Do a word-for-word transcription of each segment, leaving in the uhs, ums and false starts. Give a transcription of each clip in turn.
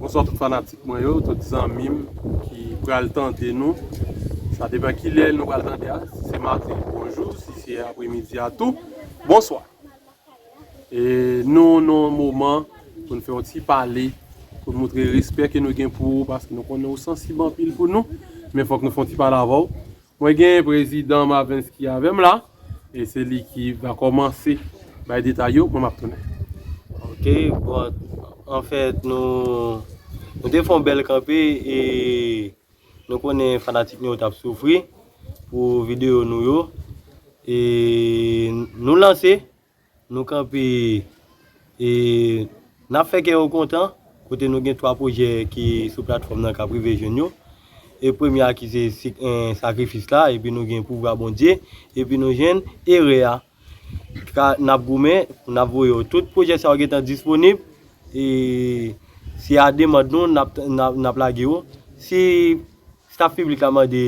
Bonswa tout fanatik mwen yo, tout zanmi m ki pral tande nou. Sa depann kilè nou pral tande a, si se maten, bonjou, si se apremidi a tou, bonswa. E nou nan yon moman pou n fè yon ti pale, pou n montre respè ke nou gen pou ou, paske nou konnen ou sansib anpil pou nou, men fòk nou fè yon ti pale avè w. Mwen gen prezidan Mavens ki avè m la, e se li ki va kòmanse bay detay yo, mwen m ap tounen. Ok, bon, anfèt, nou, nou te fè yon bèl kanpe, e nou konnen fanatik nou yo t ap soufri pou videyo nou yo, e nou lanse, nou kanpe, e n ap fè kè yo kontan, kote nou gen twa pwojè ki sou platfòm nan k ap rive jwenn yo. E premye a ki se sik-, en, sakrifis la, epi nou gen pouvwa Bondye, epi nou jwenn erè a. Ka, n ap goumen, n ap voye yo. Tout pwojè sa yo gentan disponib, e se a demann nou, n ap, n ap, n ap lage yo. Si staf piblik la mande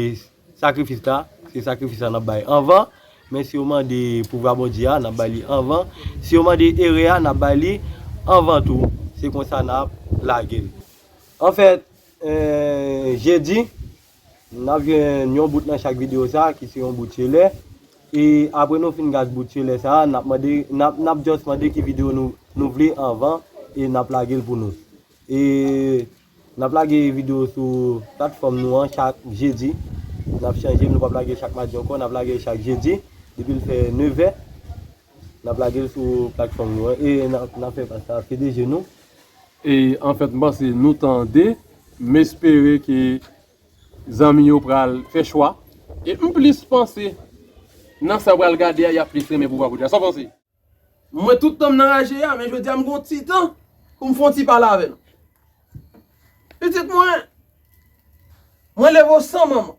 sakrifis la, se sakrifis la n ap bay anvan. Men si yo mande pouvwa Bondye a, n ap bay li anvan. Si yo mande erè a, n ap bay li anvan tou. Se konsa n ap lage l. Anfèt, eh, jedi, n ap jwenn yon bout nan chak videyo sa, ki se yon bout chelè. E apre nou fin gad bout chelè sa, n ap mande, n ap, n ap just mande ki videyo nou, nou vle anvan, e n ap lage l pou nou. E n ap lage videyo sou platfòm nou an chak jedi. N ap chanje, nou p ap lage chak madi ankò, n ap lage chak jedi. Depi l fè nevè, n ap lage l sou platfòm nou an. E n ap, n ap fè pase a P D G nou. E anfèt, m panse nou tande, m espere ke zanmi yo pral fè chwa. E m plis panse, nan sa yo pral gade a, y ap plis renmen pouvwa Bondye a. Sa w panse? Mwen tout tan m nan raje a, men jodi a m gon ti tan pou m fè yon ti pale avè nou. Pitit mwen, mwen leve w san manman.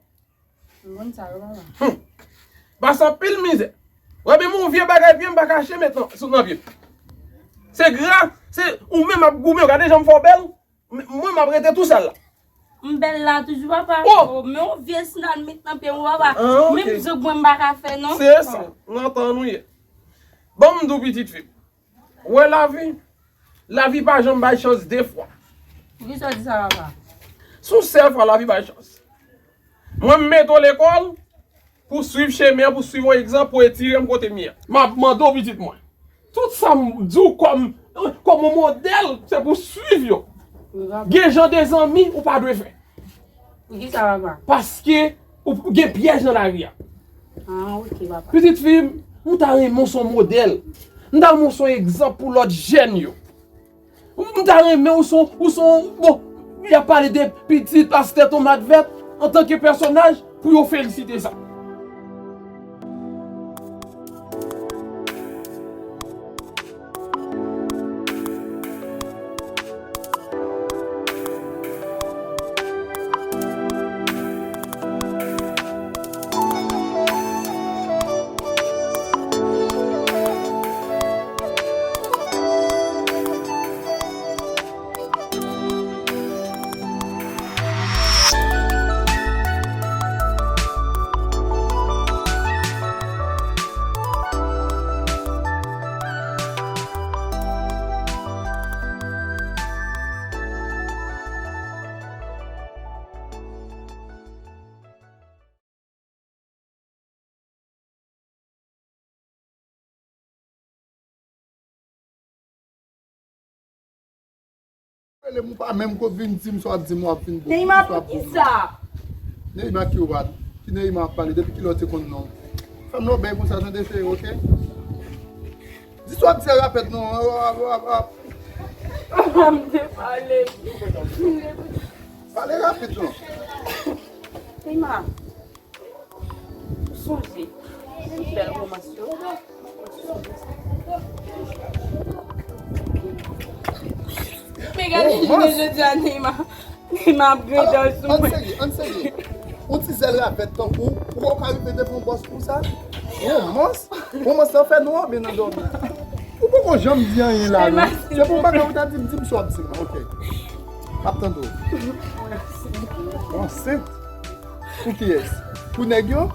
M konn sa yo, papa. Hum. Pase anpil mizè. Wè, menm yon vye bagay pye m pa kache met nan, sou nan pye m. Se gra, se ou menm ap goumen, gade jan m fè w bèl. M-, mwen, m ap rete tou sal la. M bèl la toujou, papa. Oh! Oh, men yon vye sandal met nan pye m, papa. Ah, ok. Menm zòt mwen m pa ka fè, non. Se sa, nan tan nou ye. Ban m di w, pitit fi m. Wè lavi, lavi pa janm bay chans de fwa. Poukisa w di sa, papa? Se yon sèl fwa lavi bay chans. Mwen, m mete w lekòl, pou w swiv chemen an, pou w swiv yon egzanp, pou w etire m kote m ye a. M ap mande w, pitit mwen. Tout sa m di w kòm, kòm yon modèl, se pou w swiv yo. Gen jan de zanmi ou pa dwe fè. Poukisa, papa? Paske ou gen pyèj nan lari a. Ah, ok, papa. Pitit fi m, m ta renmen w se yon modèl. M ta renmen w se yon egzanp pou lòt jèn yo. M ta renmen ou se yon, ou se yon, bon, y ap pale de pitit pastè Tomat Vèt antanke pèsonaj pou yo felisite sa. Rele m, ou pa menm ko vin di m sa w ap di m, w ap vin bon. Neima, poukisa? Neima ki w pa, ki Neima ap pale, depi kilè w te konn non? Fè m lòbèy konsa, tande cheri, ok? Di sa w ap di a rapid non. Papa, m te pale. Pale rapid non. Neima. Ou sonje menm bèl romans yo? Men gade jounen jodi a, Neima, Neima ap grandè sou mwen. Ann serye, ann serye. Yon ti zèl ravèt tankou ou, ou ka rive devan bòs konsa? Romans? Romans lan fè nou anmen nan dòmi. Ou poko janm di anyen la, non? Se pou bagay ou ta di m, di m sa w ap di m, ok. M ap tande w. Ansent? Pou kiyès? Pou nèg yo?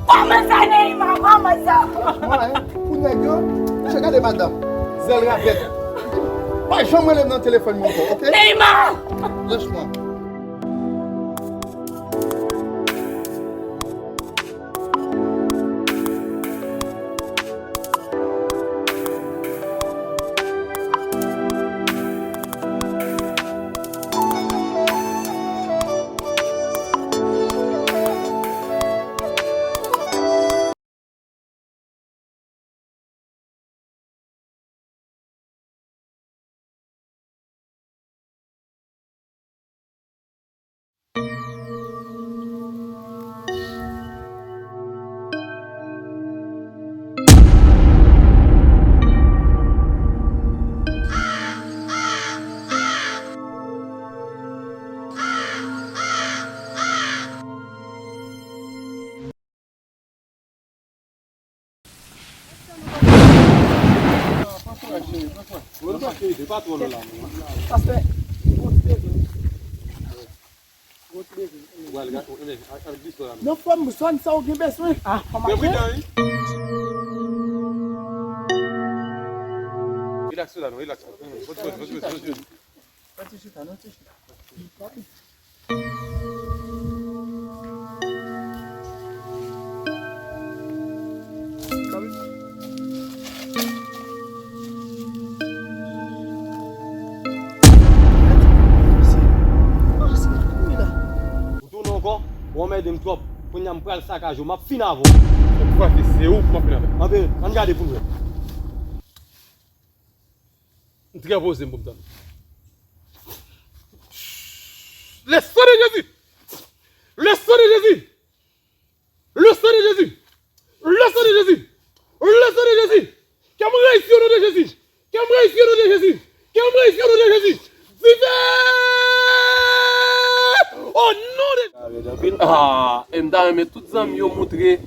Kòman sa, Neima? Kòman sa? Franchman, hein, pou nèg yo? Chè gade madanm. Zèl ravèt. Pa janm rele m nan telefòn mwen ankò, oke? Neymar! Lèch mwen. Nan fòm zòn sa ou gen bezwen. Rilaks la non, rilaks. Pati chita, non, ti chita. Ou tounen ankò? Ou anmède m twòp. Kounye a m pral sakaje w, m ap fin avè w. Sèt fwa si se ou, m ap fin avè w. Anben, ann gade pou n wè. M trè poze m pou m tande. Le sang de Jésus! Le sang de Jésus! Le sang de Jésus! Le sang de Jésus! Le sang de Jésus! Ke m reyisi o non de Jezi! Ke m reyisi o non de Jezi! Ke m reyisi o non de Jezi! Vive! O non de Ah, e m ta renmen tout zanmi yo moutre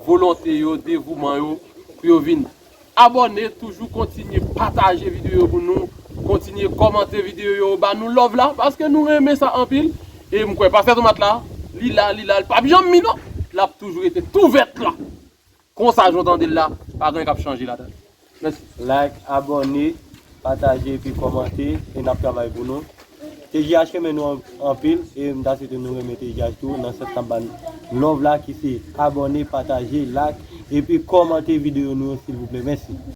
volonte yo, devouman yo, pou yo vin abòne, toujou kontinye pataje videyo pou nou, kontinye kòmante videyo yo, ba nou love la, paske nou renmen sa anpil. E m kwè pastè Tomat la, li la, li la, li p ap janm mi non. L ap toujou rete tou vèt la. Konsa jan w tande l la, pa gen anyen k ap chanje ladan l. Mèsi. Like, abòne, pataje epi kòmante, e n ap travay pou nou. T J H renmen nou an- anpil, e m ta swete nou renmen T J H tou, nan sans n ap ba n love la ki se abòne, pataje, like, epi kòmante videyo nou yo, silvouplè. Mèsi.